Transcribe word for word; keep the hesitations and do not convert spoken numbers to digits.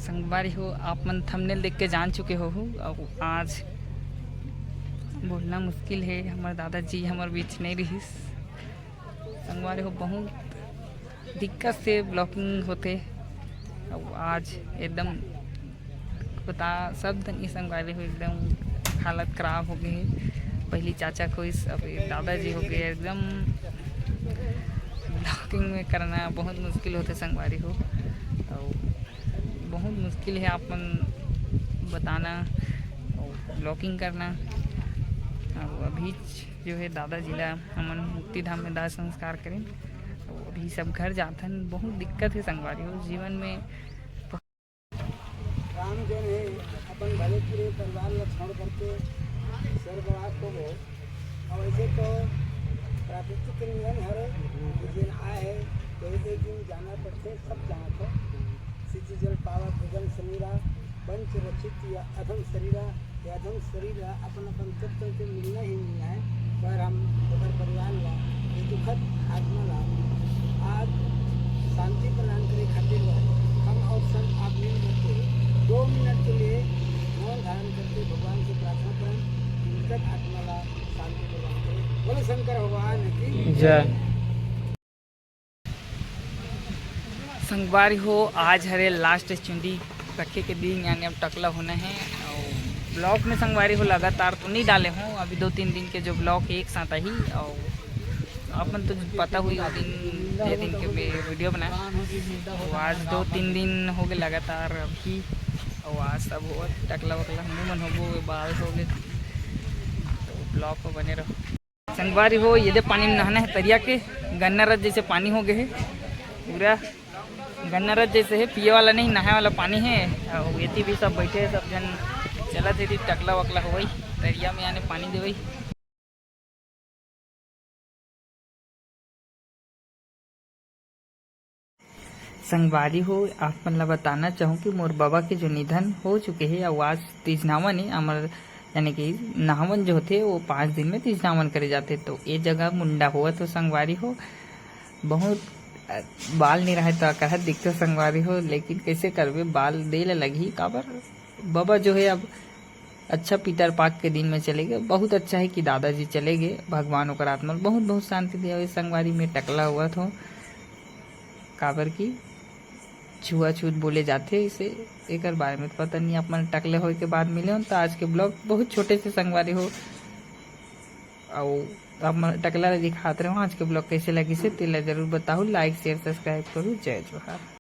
संगवारी हो, आप मन थंबनेल देख के जान चुके हो, अउ आज बोलना मुश्किल है, हमर दादाजी हमर बीच नहीं रहिस। संगवारी हो, बहुत दिक्कत से ब्लॉगिंग होते। अब आज एकदम बता सब धनी संगवारी हो, एकदम हालत खराब हो गए है। पहली चाचा को इस, अब ये दादाजी हो गए एकदम। ब्लॉगिंग में करना बहुत मुश्किल होते संगवारी हो, और बहुत मुश्किल है आप मन बताना और ब्लॉगिंग करना। और अभी जो है दादाजी ला हमन मुक्ति धाम में दाह संस्कार करें। तो अभी सब घर जाथन, बहुत दिक्कत है संगवारी हो जीवन में। राम जो है अपन भले पूरे परिवार ला छोड़ करके स्वर्गवास हो गए। और ऐसे तो प्राकृतिक नियम हरे, जेन आए है तो एक दिन जाना पड़ते, सब जाना था। सिंचि जल पावा भुजंग समीरा, पंच रचित या अधम शरीरा, ये अधम शरीर ला अपन अपन तत्व के मिलना ही मिलना है, पर हम ओकर परिवार ला, ये दुखद आत्मा ला आज शांति प्रदान करे खातिर ला हम और सब आप मिल करके दो मिनट के लिए मौन धारण करके भगवान से प्रार्थना करें, दुखद आत्मा ला शांति प्रदान करे। बोलो शंकर भगवान की जय। संगवारी हो, आज हरे लास्ट चुंदी रखे के दिन, यानी अब टकला होना है। और ब्लॉग में संगवारी हो लगातार तो नहीं डाले हूँ, अभी दो तीन दिन के जो ब्लॉग एक साथ ही। और अपन तो पता हुई वो दिन, ये दिन के मैं वीडियो बनाए। तो आज दो तीन दिन हो गए लगातार अभी। और आज सब हो टकला वकला मुँह मन हो गए, बाल हो गए, तो ब्लॉग को बने रहो। संगवारी हो, ये दे पानी में नहाना है तरिया के। गन्ना रस जैसे पानी हो गए है पूरा, गन्ना रस जैसे है, पिए वाला नहीं, नहाए वाला पानी है। और एती भी सब बैठे हैं, सब जन चलत है, टकला वकला होवई, तरिया में आने पानी देवई। संगवारी हो, आप मन ला बताना चाहूँ कि मोर बाबा के जो निधन हो चुके हे, अउ आज तीजनावन ए, अमर यानी कि नहावन जो होथे, वो पाँच दिन में तीजनावन करे जाथे। तो ये जगह मुंडा होवत हो संगवारी हो, बहुत, अ, बाल नहीं रहे तो अकरहत दिखते संगवारी हो, लेकिन कैसे करबे, बाल दे ले लगही, काबर बाबा जो है अब अच्छा पितर पाक के दिन में चले गए। बहुत अच्छा है कि दादाजी चले गए, भगवान ओकर आत्मा ल बहुत बहुत शांति दिया। संगवारी में टकला होवत हो, काबर कि छुआछूत बोले जाथे, इसे एकर बारे में तो पता नहीं। आप मन टकले होए के बाद मिले हो, तो आज के ब्लॉग बहुत छोटे से संगवारी हो, अउ आप मन टकला ला दिखात रहो। आज के ब्लॉग कैसे लगिस हे, तेला जरूर बताहू, लाइक, शेयर, सब्सक्राइब करू। जय जोहार।